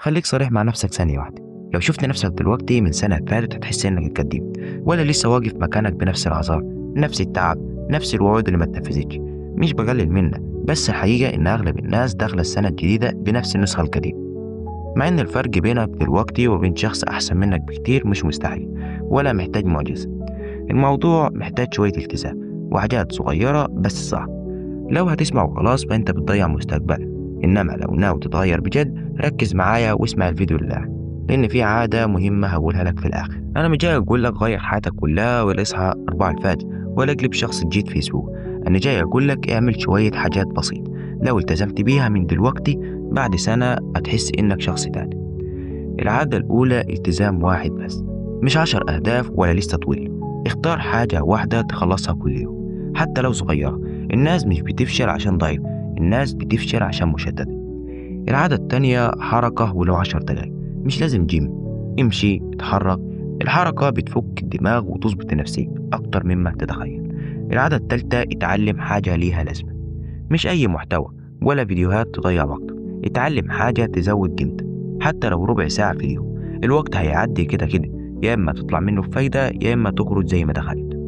خليك صريح مع نفسك ثانية واحدة. لو شفت نفسك دلوقتي من سنة فاتت هتحس إنك اتقدمت، ولا لسه واقف مكانك بنفس العذار، نفس التعب، نفس الوعود اللي ما اتنفذتش؟ مش بقلل منك، بس الحقيقة إن أغلب الناس داخلة السنة الجديدة بنفس النسخة القديمة، مع إن الفرق بينك دلوقتي وبين شخص أحسن منك بكتير مش مستحيل ولا محتاج معجزة. الموضوع محتاج شوية التزام وحاجات صغيرة بس صح. لو هتسمع وخلاص فأنت بتضيع مستقبلك، إنما لو ناوي تتغير بجد ركز معايا واسمع الفيديو للآخر، لأن في عادة مهمة هقولها لك في الآخر. أنا مش جاي أقول لك غير حياتك كلها ولا اصحى 4 الفجر ولا اقلب شخص جديد فيسبوك. أنا جاي أقول لك اعمل شوية حاجات بسيطة لو التزمت بيها من دلوقتي بعد سنة هتحس إنك شخص تاني. العادة الأولى التزام واحد بس، مش 10 أهداف ولا لستة طويلة. اختار حاجة واحدة تخلصها كل يوم حتى لو صغيرة. الناس مش بتفشل عشان ضعيف، الناس بتفشل عشان مشتتة. العادة التانية حركة ولو 10 دقايق، مش لازم جيم، امشي، اتحرك. الحركة بتفك الدماغ وتظبط النفسية أكتر مما تتخيل. العادة التالتة اتعلم حاجة ليها لازمة، مش أي محتوى ولا فيديوهات تضيع وقتك. اتعلم حاجة تزود قيمتك حتى لو ربع ساعة في اليوم. الوقت هيعدي كده كده، يا إما تطلع منه بفايدة يا إما تخرج زي ما دخلت.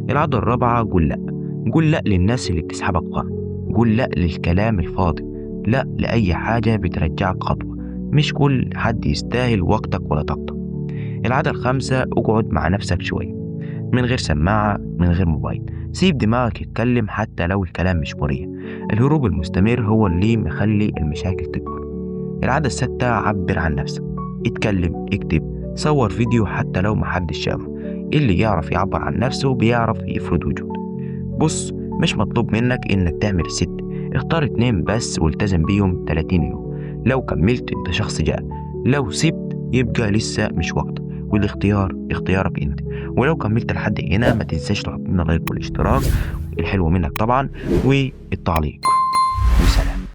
العادة الرابعة قول لأ. قول لأ للناس اللي بتسحبك ورا، قول لأ للكلام الفاضي، لأ لأي حاجة بترجعك خطوة. مش كل حد يستاهل وقتك ولا طاقتك. العادة الخامسة اقعد مع نفسك شوية، من غير سماعة، من غير موبايل. سيب دماغك يتكلم حتى لو الكلام مش مريح. الهروب المستمر هو اللي مخلي المشاكل تكبر. العادة السادسة عبر عن نفسك، اتكلم، اكتب، صور فيديو حتى لو محدش شافه. اللي يعرف يعبر عن نفسه بيعرف يفرض وجوده. بص، مش مطلوب منك انك تعمل 6، اختار 2 بس والتزم بيهم 30 يوم. لو كملت انت شخص جاد، لو سبت يبقى لسه مش وقت، والاختيار اختيارك انت. ولو كملت لحد هنا ما تنساش تحط لنا لايك والاشتراك الحلو منك طبعا والتعليق. وسلام.